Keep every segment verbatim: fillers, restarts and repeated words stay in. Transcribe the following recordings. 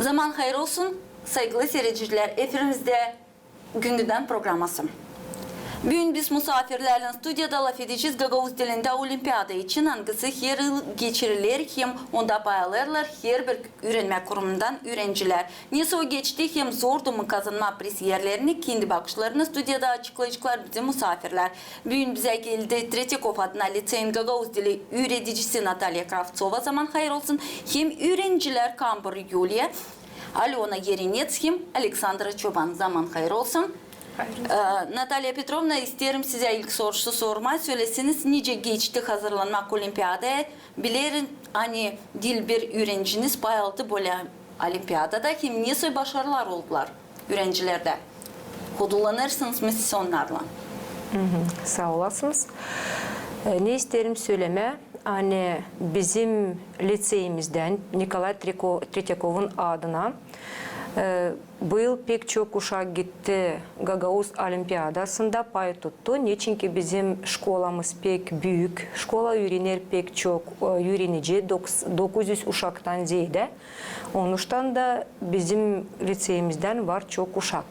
Zaman hayır olsun, saygılı siiredicilär, efirimizdä "Gün-gündän" programması. Büün biz musaafirlärlän studiyada lafedecez gagauz dilindä olimpiada için, angısı her yıl geçiriler hem onda pay alêrlar herbir üürenmä kurumundan üürencilär. Nesoy geçti hem zordu mu kazanmaa priz erlerini, kendi bakışlarını studiyada açıklayaceklar bizim musaafirlär. Büün bizä geldi Tretyakov adına liţeyin gagauz dili üüredicisi Natalya Kravtsova, zaman hayır olsun, hem üürencilär Kambur Yuliya, Alöna Erinets hem Aleksandra Çoban, zaman hayır olsun. Hayır olsun. E, Natalya Petrovna, isteerim sizä ilk sorusu sormaa. Söleseniz, nicä geçti hazırlanmak olimpiadaya? Bilerim, ani diil bir üürenciniz pay aldı bölä olimpiadada, hem nesoy başarılar oldular üürencilerdä. Hudullanêrsınız mı siz onnarlan? Saa olasınız. E, ne isteerim sölemää, ani bizim liţeyimizdän Nikolay Treko-, Tretyakovun adına, e, bu yıl pek çok uşak gitti gagauz olimpiadasında, pay tuttu. Neçinki bizim şkolamız pek büük şkola, üürener pek çok, e, üürenici, doks-, dokuz üz uşaktan zeedä. Onuştan da bizim liţeyimizdän var çok uşak.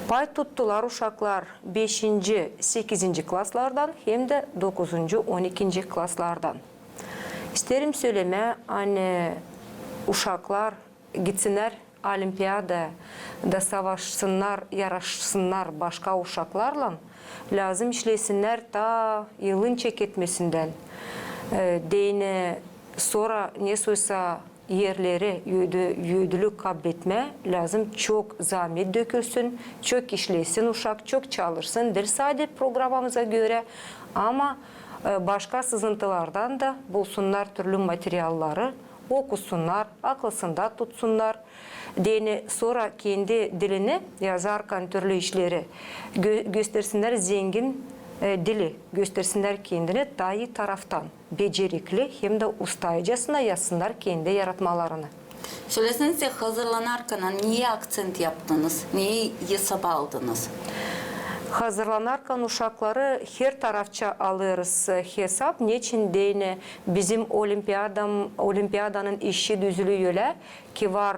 Pay tuttular uşaklar beşinci, sekizinci klaslardan hem dä dokuzuncu, on ikinci klaslardan. İsteerim sölemää, ani uşaklar gitsinnär olimpiadaya da savaşsınnar, yaraşsınnar başka uşaklarlan, lääzım işlesinnär taa yılın çeketmesindän. E, deyni sora nesoysa erleri, ödü-, ödülü kabletmää lääzım çok zaamet dökülsün, çok işlesin uşak, çok çalışsın, diil sade programamıza görä, ama, e, başka sızıntılardan da bulsunnar türlü materialları, okusunnar, aklısında tutsunnar. Deyni sora kendi dilini yazarkan türlü işleri gö-, göstersinnär zengin, e, dili, göstersinnär kendini taa ii taraftan, becerikli hem dä ustaycasına yazsınnar kendi yaratmalarını. Söleseniz, hazırlanarkan neyi akţent yaptınız, neyi esaba aldınız? Hazırlanarkan uşakları her tarafça alêrız, e, hesap. Neçin deyni bizim olimpiadam-, olimpiadanın işi düzülü ölä ki var,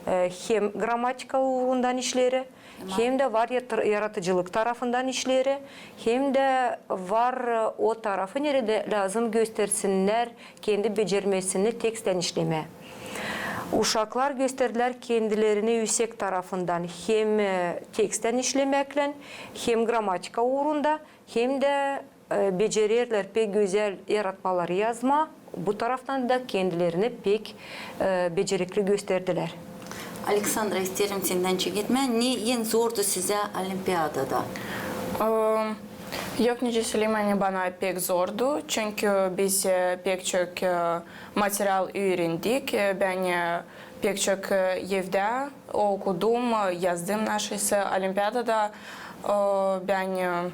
e, hem gramatika uurundan işleri, hem dä var yatır-, yaratıcılık tarafından işleri, hem dä var, e, o tarafı, neredä lääzım göstersinnär kendi becermesini tekstän işlemää. Uşaklar gösterdilär kendilerini üüsek tarafından hem, e, tekstän işlemäklän, hem gramatika uurunda, hem dä, e, becererlär pek gözäl yaratmaları yazmaa. Bu taraftan da kendilerini pek, e, becerikli gösterdilär. Aleksandra, isteerim sendän çeketmää. Ne en zordu sizä olimpiadada? E, yok nicä söleyim, ani bana pek zordu, çünkü biz, e, pek çok, e, material üürendik. E, bän, e, pek çok, e, evdä okudum, e, yazdım, nasıl sa olimpiadada, e, bän, e,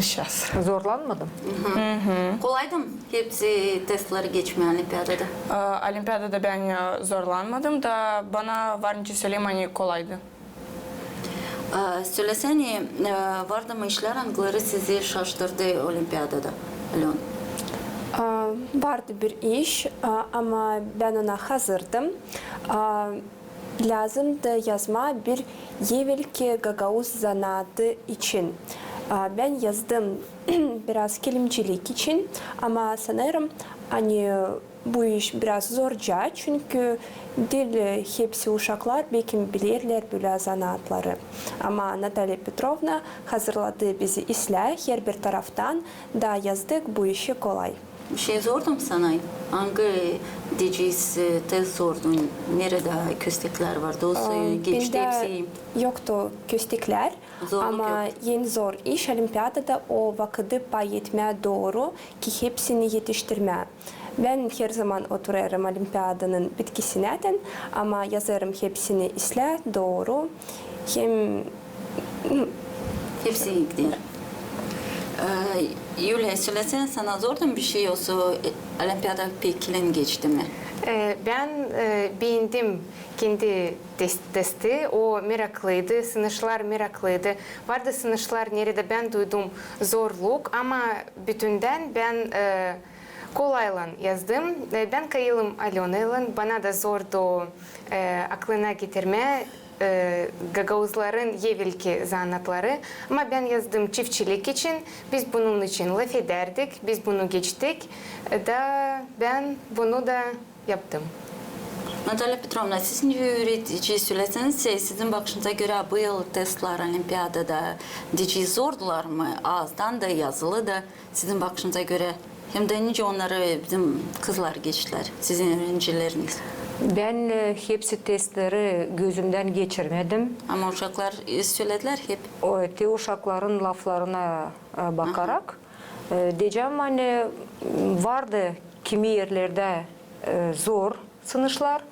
şas. Zorlanmadım. Kolaydı mı hepsi testleri geçmää olimpiadada? E, olimpiadada bän, e, zorlanmadım da bana var nicä söleyim, ani kolaydı. E, söleseniz, e, vardı mı işlär, angıları sizi şaştırdı olimpiadada, Alöna? E, vardı bir iş, e, ama bän ona hazırdım. E, lääzımdı yazmaa bir evelki gagauz zanaatı için. E, bän yazdım biraz kilimcilik için, ama sanêrım, ani bu iş biraz zorca, çünkü diil hepsi uşaklar bekim bilerlär bölä zanaatları. Ama Natalya Petrovna hazırladı bizi islää herbir taraftan, da yazdık bu işi kolay. Bir şey zordu mu sana? Angı, deyecez, e, test zordu? Neredä kösteklär vardı? Olsa, e, geçti bendä hepsi. Yoktu kösteklär. Zorluk ama yok. En zor iş olimpiadada o vakıdı pay etmää dooru, ki hepsini etiştirmää. Bän herzaman oturêrım olimpiadanın bitkisinädän, ama yazêrım hepsini islää dooru. Hem hepsi gider. E, Yuliya, söleseniz, sana zordu mu bir şey, yoksa, e, olimpiada pek kilän geçti mi? E, bän, e, beendim kendi tes-, testi. O meraklıydı, sınışlar meraklıydı. Vardı sınışlar, neredä bän duydum zorluk, ama bütündän bän, e, Kolaylan yazdım. E, bän kayılım Alönaylan. Bana da zordu, e, aklına getirmää, e, gagauzların evelki zanaatları. Ama bän yazdım çiftçilik için. Biz bunun için lafedärdik, biz bunu geçtik. E, da bän bunu da yaptım. Natalya Petrovna, siz nicä üüredici, söleseniz, sizin bakışınıza görä, bu yıl testlär olimpiadada nicä zordular mı, aazdan da, yazılı da, sizin bakışınıza görä? Hem dä nicä onnarı bizim kızlar geçtilär, sizin üürenicileriniz? Bän, e, hepsi testleri gözümdän geçirmedim. Ama uşaklar, e, söledilär hep. O, te uşakların laflarına, e, bakarak, e, deyecäm, ani, m, vardı kimi erlerdä, e, zor sınışlar.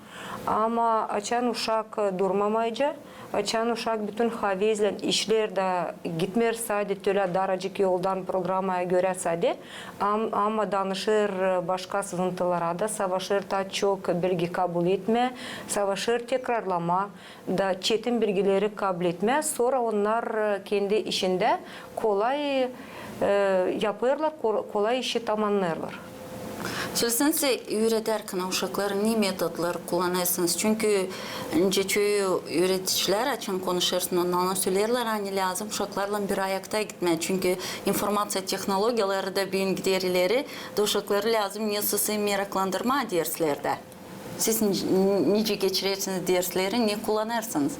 Ama açan uşak, e, durmamaycı, açan uşak bütün havezlän işleer da gitmeer sade tölä daracık yoldan programaya görä sade, am-, ama danışêr, e, başka sızıntılara da, savaşêr taa çok bilgi kabul etmää, savaşêr tekrarlamaa da çetin bilgileri kabletmää, sora onnar, e, kendi işindä kolay, e, yapêrlar, ko-, kolay işi tamannêêrlar. Söleseniz, üüredärkän uşakları ne metodları kullanêrsınız? Çünkü nicä çoyu üüredicilär, açan konuşêrsın onnarlan, söleerlär, ani lääzım uşaklarlan bir ayakta gitmää. Çünkü informaţiya tehnologiyaları da büün gider ileri, da uşakları lääzım nesoy meraklandırmaa derslerdä. Siz ni-, nicä geçirersiniz dersleri, ne kullanêrsınız?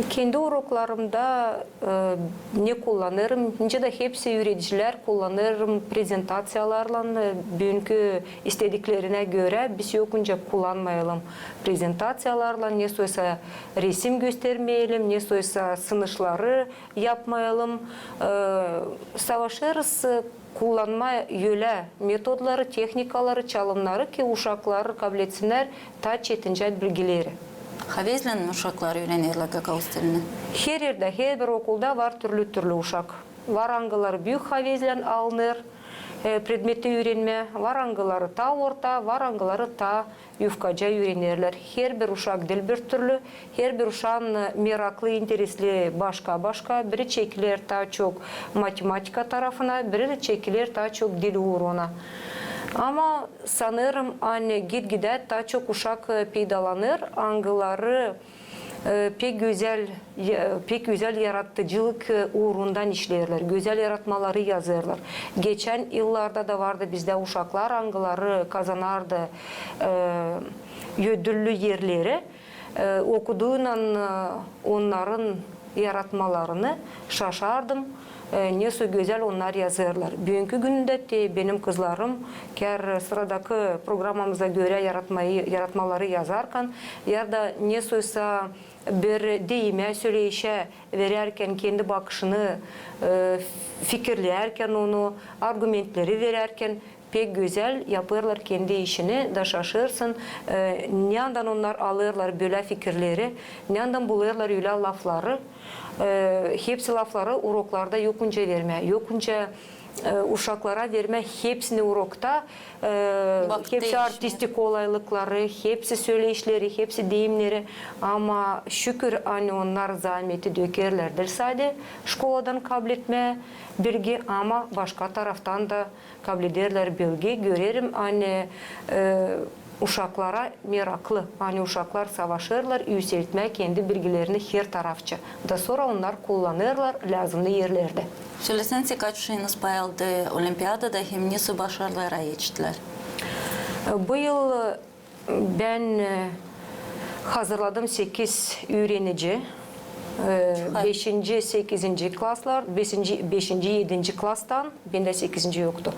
Kendi uroklarımda, e, ne kullanêrım? Nicä dä hepsi üüredicilär, kullanêrım prezentaţiyalarlan, e, büünkü istediklerinä görä biz yokunca kullanmayalım prezentaţiyalarlan, nesoysa resim göstermeyelim, nesoysa sınışları yapmayalım. E, savaşêrız, e, kullanmaa ölä metodları, tehnikaları, çalımnarı, ki uşaklar kabletsinnär taa çetincä bilgileri. Havezlän mi uşaklar üürenerlär gagauz dilini? Her erdä, herbir okulda var türlü-türlü uşak. Var, angıları büük havezlän alınêr, e, predmeti üürenmää, var, angıları taa orta, var, angıları taa yufkaca üürenerlär. Herbir uşak diil bir türlü, herbir uşaan, e, meraklı, interesli başka-başka. Biri çekiler taa çok matematika tarafına, biri çekiler taa çok dil uuruna. Ama sanêrım, ani git-gidä taa çok uşak, e, peydalanêr, angıları e, pek gözäl, e, pek gözäl yaradıcılık, e, uurundan işleerlär, gözäl yaratmaları yazêrlar. Geçän yıllarda da vardı bizdä uşaklar, angıları kazanardı, e, ödüllü erleri. E, okuduunan, e, onnarın yaratmalarını şaşardım. E, nesoy gözäl onnar yazêrlar. Büünkü gündä te benim kızlarım, kär sıradakı programamıza görä yaratmayı, yaratmaları yazarkan, ya da nesoysa bir deyimä, söleyişä verärkän kendi bakışını, e, fikirlärkän onu, argumentleri verärkän, pek gözäl yapêrlar kendi işini, da şaşêrsın, e, neredan onnar alêrlar bölä fikirleri, neredan bulêrlar ölä lafları. E, hepsi lafları uroklarda yokunca vermää, yokunca, e, uşaklara vermää hepsini urokta, e, hepsi artistik kolaylıkları, hepsi söleyişleri, hepsi deyimneri. Ama şükür, ani onnar zaameti dökerlär diil sade şkoladan kabletmää bilgi, ama başka taraftan da kablederlär bilgi. Görerim, ani, e, uşaklara meraklı, ani uşaklar savaşêrlar üüseltmää kendi bilgilerini her tarafça. Da sora onnar kullanêrlar lääzımnı erlerdä. Söleseniz, kaç uşaanız pay aldı olimpiadada hem nesoy başarılara etiştilär? E, bu yıl, e, bän, e, hazırladım sekiz üürenici. E, beşinci, sekizinci klaslar, beşinci, beşinci, edinci klastan, bendä sekizinci yoktu.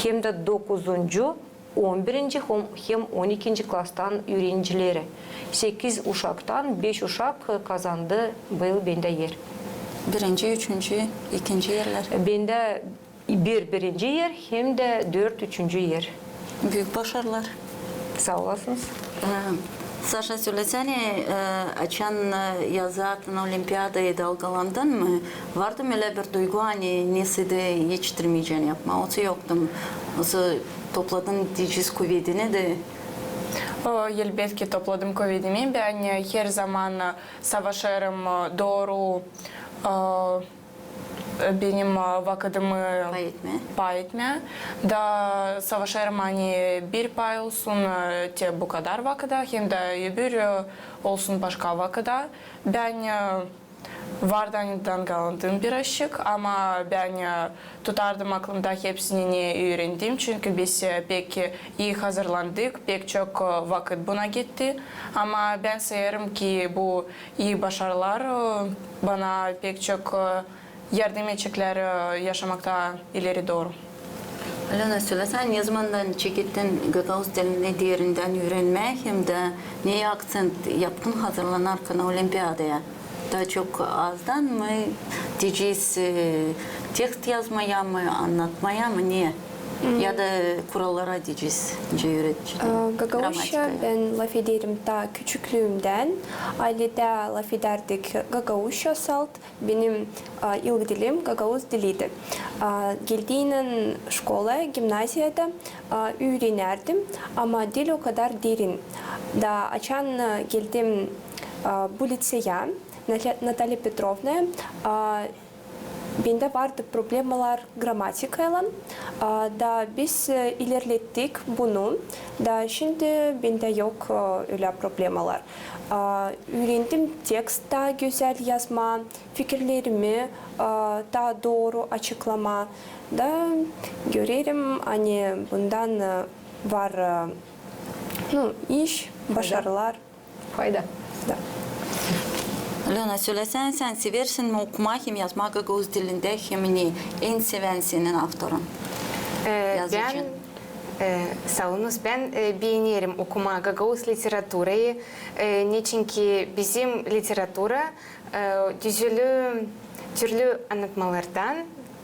Hem dä dokuzuncu, on birinci hem, hem on ikinci klastan üürenicileri. Sekiz uşaktan beş uşak kazandı bu yıl bendä er. Birinci, üçüncü, ikinci erlär. Bendä bir birinci er, hem dä dört üçüncü er. Büük başarılar. Saa olasınız. E, Saşa, sölesänä, e, açan, e, yazı adına olimpiadayı dalgalandın mı? Vardı mı ölä bir duygu, ani nesä dä etiştirmeycän yapmaa? Osa yoktu mu? Osa topladın deyecez kuvedini dä? O, elbetki, topladım kuvedimi. Bän, e, her zaman, e, savaşêrım, e, dooru, e, e, benim, e, vakıdımı pay etmää. Da savaşêrım, ani bir pay olsun, e, te bu kadar vakıda, hem dä öbür, e, olsun başka vakıda. Bän, e, vardı ani dangalandım birazçık, ama bän, e, tutardım aklımda hepsini, ne üürendim, çünkü biz, e, pek, e, ii hazırlandık, pek çok, e, vakıt buna gitti. Ama bän sayêrım, ki bu ii başarılar, e, bana pek çok, e, yardım edeceklär, e, yaşamakta ileri dooru. Alöna, sölesänä, ne zamandan çekettin gagauz dilini derindän üürenmää, hem dä ne akţent yaptın hazırlanarkan olimpiadaya? Taa çok aazdan mı, deyecez, e, tekst yazmaya mı, annatmaya mı, ne? Ya da kurallara, deyecez, nicä üüredecedin? E, gagauzça bän lafederim taa küçüklüümdän. Ayleda lafedärdik gagauzça salt. Benim, a, ilk dilim gagauz diliydi. A, geldiynän şkolaya, gimnaziyada, a, üürenärdim, ama diil o kadar derin. Da açan, a, geldim, a, bu liţeya, Nata-, Natalya Petrovnaya, a, bendä vardı problemalar gramatikaylan, a, da biz, e, ilerlettik bunu, da şindi bendä yok, e, ölä problemalar. A, üürendim tekst taa gözäl yazmaa, fikirlerimi, a, taa dooru açıklamaa. Da görerim, ani bundan, e, var, e, nu, iş, başarılar. Fayda. Da. Alöna, sölesänä, sän seversin mi okumaa hem yazmaa gagauz dilindä, hem ne en sevän senin avtorun? E, yazıcın? Bän, e, saa olunuz, bän, e, beenerim okumaa gagauz literaturayı, e, neçinki bizim literatura, e, düzülü türlü annatmalardan,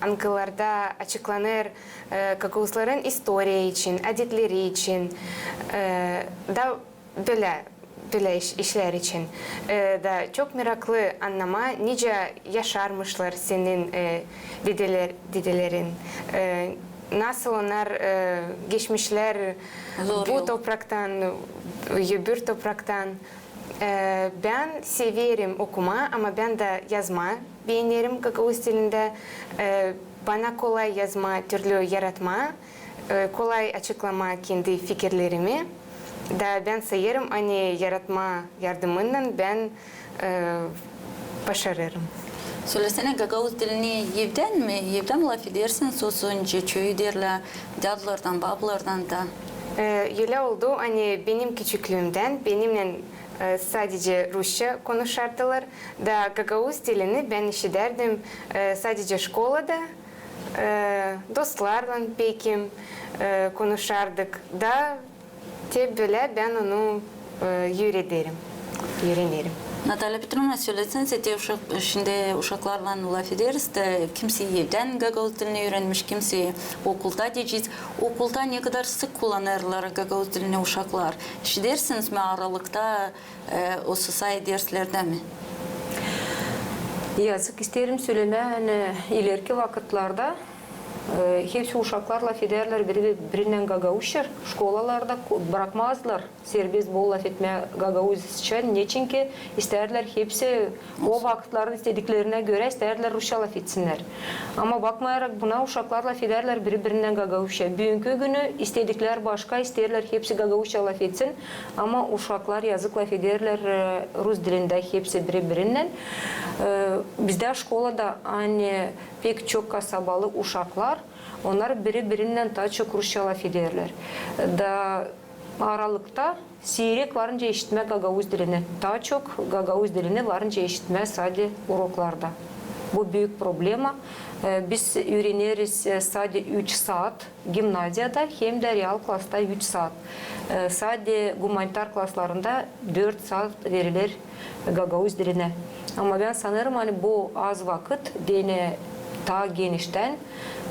angılarda açıklanêr, e, gagauzların istoriya için, adetleri için, e, da bölä, bölä iş-, işlär için. E, da çok meraklı annamaa, nicä yaşarmışlar senin, e, dedeler-, dedelerin, e, nasıl onnar, e, geçmişlär bu topraktan, öbür topraktan. E, bän severim okumaa, ama bän dä yazmaa beenerim gagauz dilindä. E, bana kolay yazmaa, türlü yaratmaa, e, kolay açıklamaa kendi fikirlerimi. Da bän sayêrım, ani yaratmaa yardımınnan bän, e, başarêrım. Sölesänä, gagauz dilini evdän mi, evdän mi lafedersin, sossun, çoyu derlär, dädulardan, babulardan da? E, ölä oldu, ani benim küçüklüümdän benimnän, e, sadecä rusça konuşardılar, da gagauz dilini bän işidärdim, e, sadecä şkolada, e, dostlarlan bekim, e, konuşardık, da te bölä bän onu, e, üürederim, üürenerim. Natalya Petrovna, sölesänä, te uşak-, şindi uşaklarlan lafederiz da, kimisi evdän gagauz dilini üürenmiş, kimisi okulda, deyecez. Okulda ne kadar sık kullanêrlar gagauz dilini uşaklar? İşidersiniz mi aralıkta, e, OSSAE derslerdä mi? Yazık, isteerim sölemää, ani ileriki vakıtlarda, e, hepsi uşaklar lafedärlär biri-, birinnän gagauzça, şkolalarda ko-, brakmazlar serbest bol lafetmää gagauzça, neçinki istärdilär hepsi o vakıtların istediklerinä görä istärdilär rusça lafetsinnär. Ama bakmayarak buna, uşaklar lafedärlär biri-birinnän gagauzça. Büünkü günü istediklär başka, isteerlär hepsi gagauzça lafetsin, ama uşaklar yazık lafederlär, e, rus dilindä hepsi biri-birinnän. E, bizdä şkolada, ani pek çok kasabalı uşaklar, onnar biri-birinnän taa çok rusça lafederlär. Da aralıkta siirek varınca işitmää gagauz dilini. Taa çok gagauz dilini varınca işitmää sade uroklarda. Bu büük problema. E, biz üüreneriz, e, sade üç saat gimnaziyada hem dä real klasta üç saat. E, sade gumanitar klaslarında dört saat veriler gagauz dilinä. Ama bän sanêrım, ani bu az vakıt deyni taa geniştän,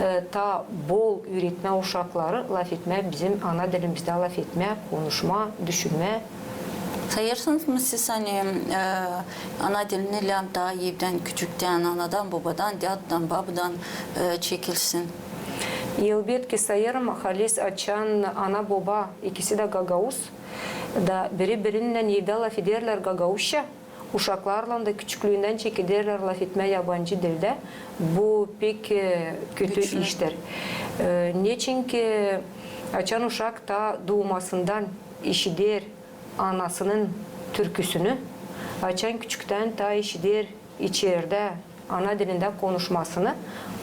e, taa bol üüretmää uşakları lafetmää bizim ana dilimizdä, lafetmää, konuşmaa, düşünmää. Sayêrsınız mı siz, ani, e, ana dilini lääm taa evdän, küçüktän, anadan, bobadan, dädudan, babudan, e, çekilsin? Elbetki, sayêrım, halis açan ana-boba ikisi dä gagauz, da biri-birinnän evdä lafederlär gagauzça, Uşaklarlan da küçüklüündän çekederlär lafetmää yabancı dildä. Bu pek, e, kötü iştir. E, neçinki açan uşak taa duumasından işider anasının türküsünü, açan küçüktän taa işider içerdä ana dilindä konuşmasını,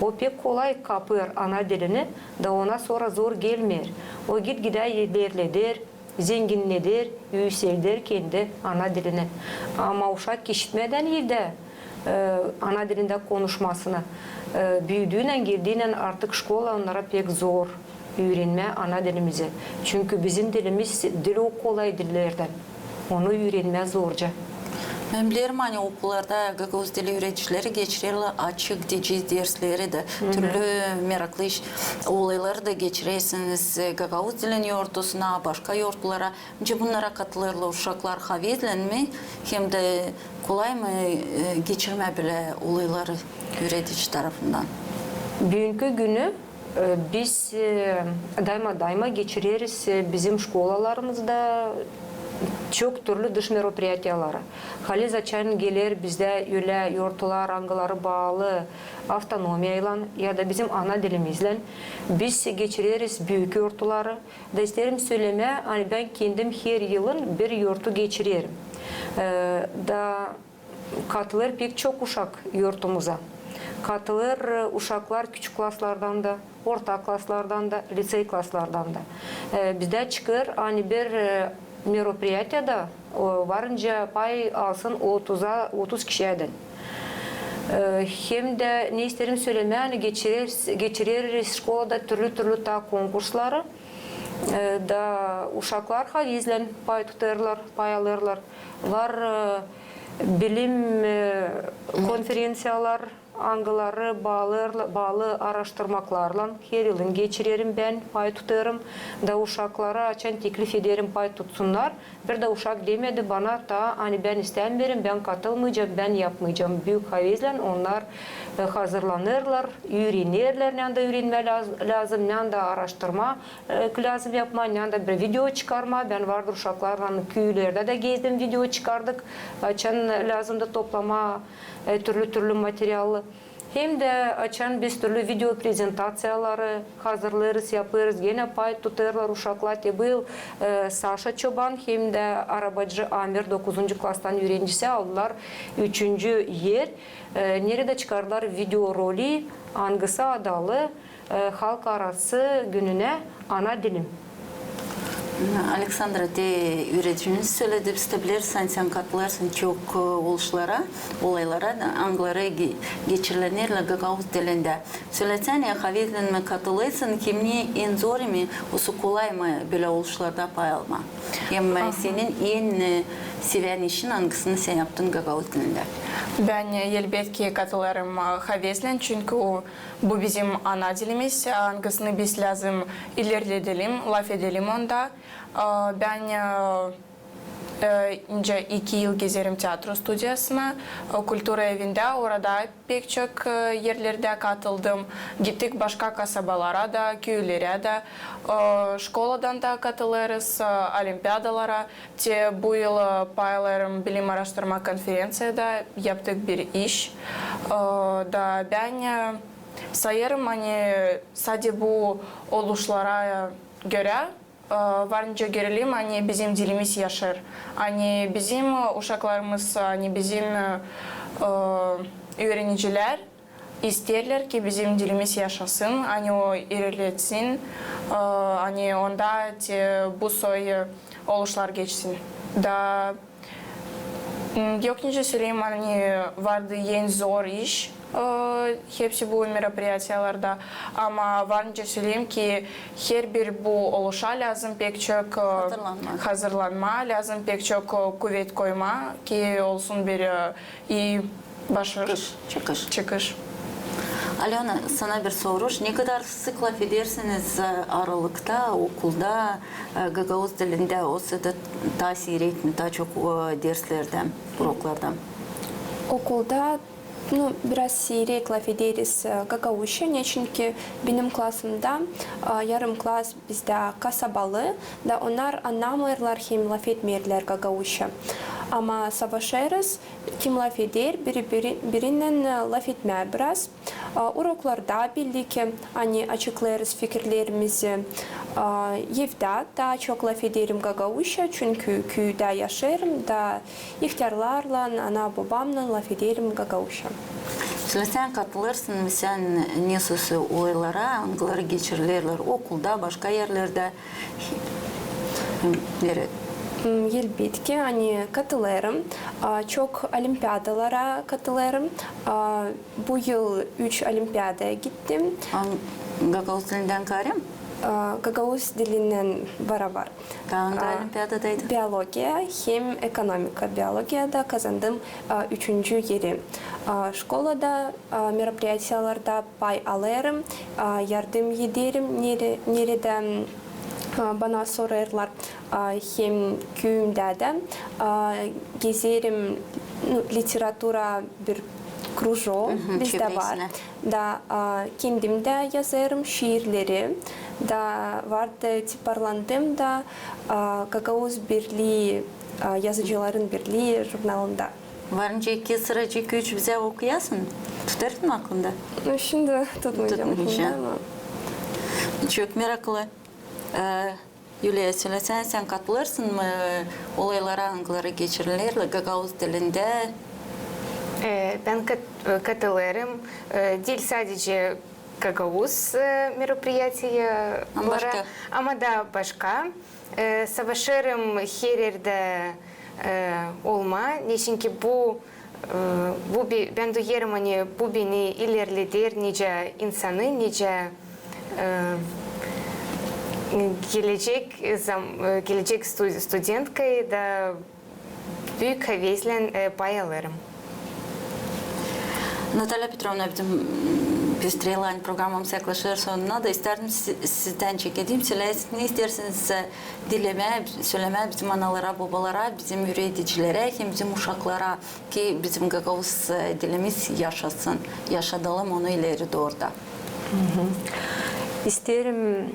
o pek kolay kapêr ana dilini, da ona sora zor gelmeer. O git-gidä ilerleder, zenginneder, üüselder kendi ana dilini. Ama uşak işitmedän evdä, e, ana dilindä konuşmasını, e, büüdüünän, geldiinän artık şkola onnara pek zor üürenmää ana dilimizi. Çünkü bizim dilimiz diil o kolay dillerdän. Onu üürenmää zorca. Bän bilerim, ani okullarda gagauz dili üüredicileri geçirerlär açık dicil dersleri dä. Türlü meraklı iş, olayları da geçirersiniz, e, gagauz dilin yortusuna, başka yortulara. Nicä bunnara katılêrlar uşaklar, havezlän mi, hem dä kolay mı, e, geçirmää bölä olayları üüredici tarafından? Büünkü günü, e, biz, e, dayma-dayma geçireriz, e, bizim şkolalarımızda çok türlü dış meropriyatiyaları. Haliz açan geler bizdä ölä yortular, angıları baalı avtonomiyaylan ya da bizim ana dilimizlän, biz geçireriz büük yortuları. Da isteerim sölemää, ani bän kendim her yılın bir yortu geçirerim. E, da katılêr pek çok uşak yortumuza. Katılêr, e, uşaklar küçük klaslardan da, orta klaslardan da, lisey klaslardan da. E, bizdä çıkêr, ani bir, e, meropriyatiyada, o, varınca pay alsın otuza, otuz kişiyädän. E, hem dä ne isteerim sölemää, ani geçireriz, geçireriz şkolada türlü-türlü taa konkursları. E, da uşaklar havezlän pay tutêrlar, pay alêrlar. Var, e, bilim, e, konferenţiyalar, angıları baalı, baalı aaraştırmaklarlan her yılın geçirerim bän, pay tutêrım. Da uşaklara açan teklif ederim pay tutsunnar. Bir dä uşak demedi bana taa, ani bän istämeerim, bän katılmayacam, bän yapmayacam. Büük havezlän onnar, e, hazırlanêrlar, üürenerlär, nända üürenmää lääz-, lääzım, nända aaraştırma, e, lääzım yapmaa, nända bir video çıkarmaa. Bän vardır uşaklarlan küülerdä dä gezdim, video çıkardık. Açan lääzımdı toplamaa, e, türlü-türlü materialı. Hem dä açan biz türlü video prezentaţiyaları hazırlêêrız, yapêrız, genä pay tutêrlar uşaklar. Te bu yıl, e, Saşa Çoban hem dä arabacı Amer dokuzuncu klastan üürenicisi aldılar üçüncü er. E, neredä çıkardılar video roli, angısı adalı, e, halk arası gününä ana dilim. Aleksandra, te üüredicimiz söledi, biz dä bileriz, ani sän katılêrsın çok, e, oluşlara, olaylara, angıları ge-, geçirilenerlär gagauz dilindä. Sölesänä, havezlän mi katılêrsın, hem ne en zor mi, osa kolay mı bölä oluşlarda pay almaa? Hem, e, senin en, e, sevän işin, angısını sän yaptın gagauz dilindä? Bän, e, elbetki katılêrım, e, havezlän, çünkü o Bu bizim ana dilimiz, angısını biz lääzım ilerledelim, lafedelim onda. A, bän, e, e, nicä iki yıl gezerim teatro studiyasına, e, kultura evindä, orada pek çok, e, erlerdä katıldım. Gittik başka kasabalara da, küülerä dä, e, şkoladan da katılêrız, e, olimpiadalara. Te bu yıl, e, pay alêrım bilim aaraştırma konferenţiyada, yaptık bir iş. E, da bän, e, sayêrım, ani sade bu oluşlara görä, e, var nicä görelim, ani bizim dilimiz yaşêr. Ani bizim uşaklarımız, ani bizim, e, üürenicilär isteerlär ki bizim dilimiz yaşasın, ani o ilerletsin, e, ani onda te bu soy, e, oluşlar geçsin. Da M, yok nicä söleyim, ani vardı en zor iş, e, hepsi bu meropiriyatiyalarda. Ama var nicä söleyim ki herbir bu oluşa lääzım pek çok, e, hazırlanmaa, lääzım pek çok, e, kuvet koymaa ki olsun bir, e, ii başarı. Çıkış. Alöna, sana bir soruş. Ne kadar sık lafedersiniz, e, aralıkta, okulda, e, gagauz dilindä, osa da taa siirek mi, taa çok, e, derslerdä, uroklarda? Okulda, nu, biraz siirek lafederiz, e, gagauzça, neçinki benim klasımda, e, yarım klas bizdä kasabalı, da onnar annamêêrlar hem lafetmeerlär gagauzça. Ama savaşêrız, kim lafeder, biri, biri, birinnän, e, lafetmää biraz. A, uroklarda belliki, ani açıklêêrız fikirlerimizi, a, evdä taa çok lafederim gagauzça, çünkü küüdä yaşêêrım da ihtärlarlan, ana-bobamnan lafederim gagauzça. Sän katılêrsın mı sän nesä olaylara, angıları geçirilerlär okulda, başka erlerdä? Neredä? M, elbetki, ani katılêrım. A, çok olimpiadalara katılêrım. A, bu yıl üç olimpiadaya gittim. Gagauz dilindän kaarä? A, gagauz dilindän barabar. Taa angı olimpiadadaydın? Biologiya hem ekonomika. Biologiyada kazandım, a, üçüncü eri. A, şkolada, a, meropriyatiyalarda pay alêrım, a, yardım ederim, nere-, neredä, a, bana sorêrlar, a, hem küüyümdä dä, a, gezerim, nu, literatura bir krujok bizdä var. Da, a, kendim dä yazêrım şiirleri, da vardı tiparlandım da, a, Gagauz Birlii, a, Yazıcıların Birlii jurnalında. Var nicä iki sıracık, üç bizä okuyasın? Tutêrsın mı aklında? Nu, şindi tutmayacam aklımda ama. Çok meraklı. E, Yuliya, sölesänä, sän katılêrsın mı olaylara, angıları geçirilerlär gagauz dilindä? E, bän kat-, e, katılêrım. E, diil sadecä gagauz, e, meropriyatiyalara, ama da başka. E, savaşêrım her erdä, e, olmaa, neçinki bu, e, bu bi-, bän duyêrım, ani bu beni ilerleder nicä insanı, nicä, e, gelecek zam-, e, gelecek stu-, studentkayı da büük havezlän, e, pay alêrım. Natalya Petrovna, bizim, m, Pestrelä programamız yaklaşêr sonuna da, istärdim si-, sizdän çekedeyim, söleyäsiniz, ne isteersiniz, e, dilemää, sölemää bizim analara, bobalara, bizim üüredicilerä hem bizim uşaklara, ki bizim gagauz, e, dilimiz yaşasın, yaşadalım onu ileri dooru da. İsteerim,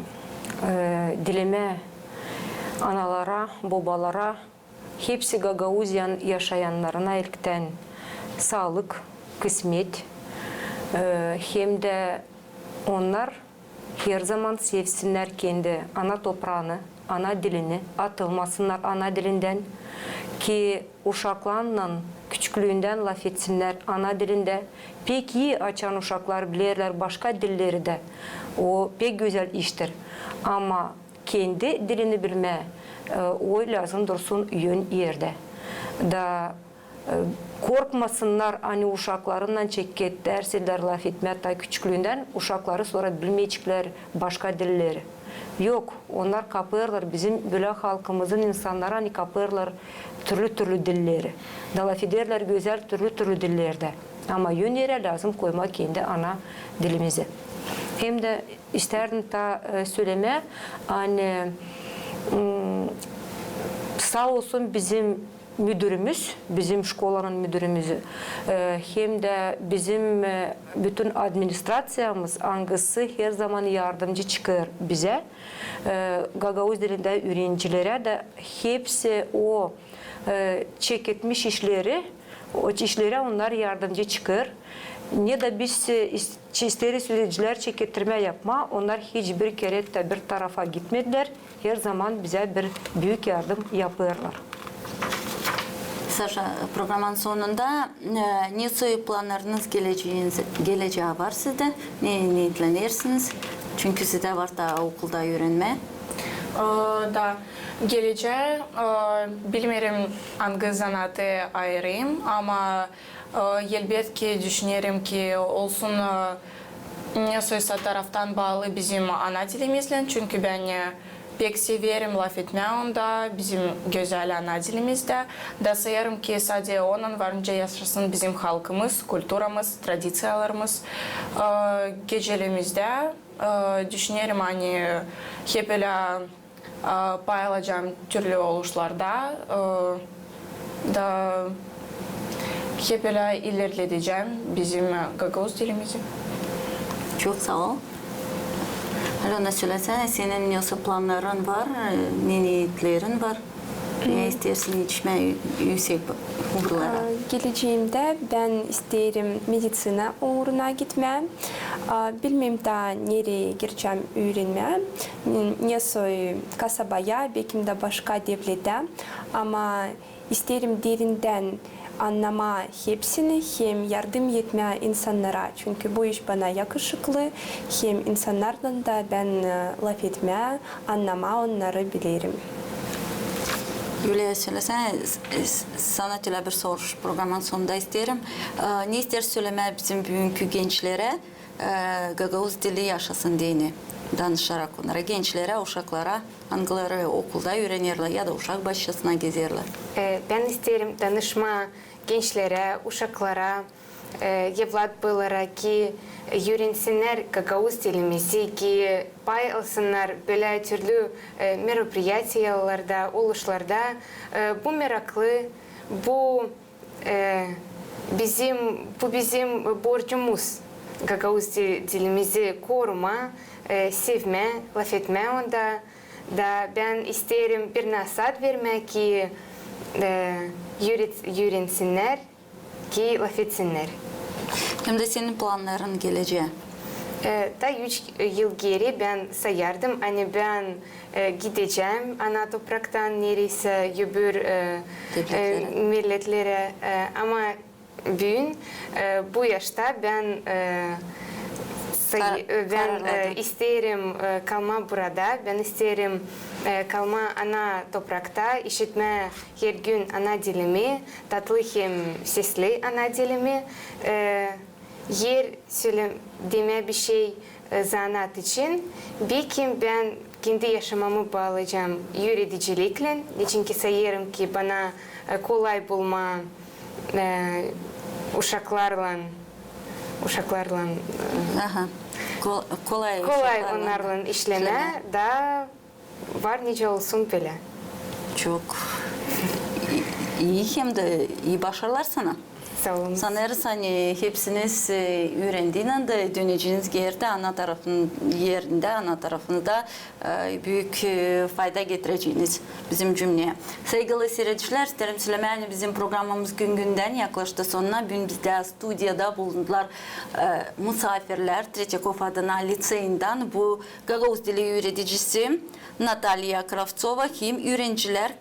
e, dilemää analara, bobalara, hepsi Gagauziyanın yaşayannarına ilktän saalık, kısmet, e, hem dä onnar her zaman sevsinnär kendi ana topraanı, ana dilini, atılmasınnar ana dilindän, ki uşaklarınnan küçüklüündän lafetsinnär ana dilindä. Pek ii, açan uşaklar bilerlär başka dilleri dä. O pek gözäl iştir. Ama kendi dilini bilmää, e, o lääzım dursun ön erdä. Da, e, korkmasınnar, ani uşaklarınnan çeketärseydilär lafetmää taa küçüklüündän, uşakları sora bilmeyeciklär başka dilleri. Yok, onnar kapêrlar, bizim bölä halkımızın insannarı, ani kapêrlar türlü-türlü dilleri. Da lafederlär gözäl türlü-türlü dillerdä. Ama ön erä lääzım koymaa kendi ana dilimizi. Hem dä istärdim taa, e, sölemää, ani, m, saa olsun bizim müdürümüz, bizim şkolanın müdürümüzü, e, hem dä bizim, e, bütün administraţiyamız, angısı her zaman yardımcı çıkêr bizä, e, gagauz dilindä üürenicilerä dä hepsi o, e, çeketmiş işleri, o işlerä onnar yardımcı çıkêr. Ne dä biz, e, is-, isteeriz üüredicilär çekettirmää yapmaa, onnar hiç bir kerä dä bir tarafa gitmedilär. Her zaman bizä bir büük yardım yapêrlar. Saşa, programanın sonunda, e, nesoy plannarınız gelecää, gelecää var sizdä? Ne, ne neetlenersiniz? Çünkü sizdä var taa okulda üürenmää. E, da, gelecää, e, bilmeerim, angı zanaatı ayırayım, ama, e, elbetki, düşünerim ki, olsun, e, nesoysa taraftan baalı bizim ana dilimizlän, çünkü bän, e, pek severim lafetmää onda, bizim gözäl ana dilimizdä. Da sayêrım ki, sade onunnan var nicä yaşasın bizim halkımız, kulturamız, tradiţiyalarımız. E, gecelerimizä, e, düşünerim, ani hep ölä, e, pay alacam türlü oluşlarda, e, da hep ölä ilerledecäm bizim, e, gagauz dilimizi. Çok saa ol. Alöna, sölesänä, senin nesoy plannarın var, e, ne neetlerin var? Ne isteersin etişmää ü-, üüsek uurlara? Aa, geleceemdä bän isteerim meditsina uuruna gitmää. Aa, bilmeerim taa nereyi girecäm üürenmää. N-, nesoy kasabaya, bekim dä başka devletä. Ama isteerim derindän annamaa hepsini, hem yardım etmää insannara, çünkü bu iş bana yakışıklı, hem insannarlan da bän, e, lafetmää, annamaa onnarı bilerim. Yuliya, sölesänä, s-, s-, sana tölä bir soruş programanın sonunda isteerim. E, ne isteersin sölemää bizim büünkü gençlerä, e, gagauz dili yaşasın deyni, danışarak onnara, gençlerä, uşaklara, angıları okulda üürenerlär ya da uşak başçasına gezerlär? E, bän isteerim danışmaa gençlerä, uşaklara, e, evlatboolara, ki üürensinnär gagauz dilimizi, ki pay alsınnar bölä türlü, e, meropiriyatiyalarda, oluşlarda. E, bu meraklı, bu, e, bizim, bu bizim borcumuz, gagauz di-, dilimizi korumaa, e, sevmää, lafetmää onda. Da bän isteerim bir nasaat vermää, ki, e, üüret-, üürensinnär, ki lafetsinnär. Hem dä senin plannarın gelecää? E, taa üç yıl geeri bän sayardım, ani bän, e, gidecäm ana topraktan nereysä öbür, e, e, milletlerä. E, ama büün, e, bu yaşta bän, e, say-, e, bän, e, isteerim, e, kalmaa burada, bän isteerim, e, kalmaa ana toprakta, işitmää hergün ana dilimi, tatlı hem sesli ana dilimi. E, eer sölä-, demää bişey, e, zanaat için, bekim bän kendi yaşamamı baalayacam üürediciliklän, neçinki sayêrım, ki bana, e, kolay bulmaa, e, uşaklarlan, uşaklarlan, e, kolay onnarlan işlemää, da var nicä olsun bölä. Çok i-, ii hem dä ii başarılar sana. Saa olun. Sanêrız, ani hepsiniz, e, üürendiynän dä döneceniz geeri dä ana tarafın, erindä, ana tarafında, e, büük, e, fayda getireceniz bizim cümneyä. Saygılı siiredicilär, isteerim sölemää, ani bizim programamız gün-gündän yaklaştı sonuna. Büün bizdä studiyada bulundular, e, musaafirlär Tretyakov adına liţeyinden, bu gagauz dili üüredicisi Nataliya Kravtsova hem üürenicilär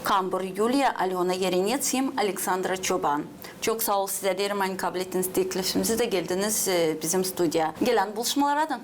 Kambur Yuliya, Alöna Erenets hem Aleksandra Çoban. Çok saa ol sizä, deerim, ani kablettiniz teklifimizi dä geldiniz, e, bizim studiyaya. Gelän buluşmalardan.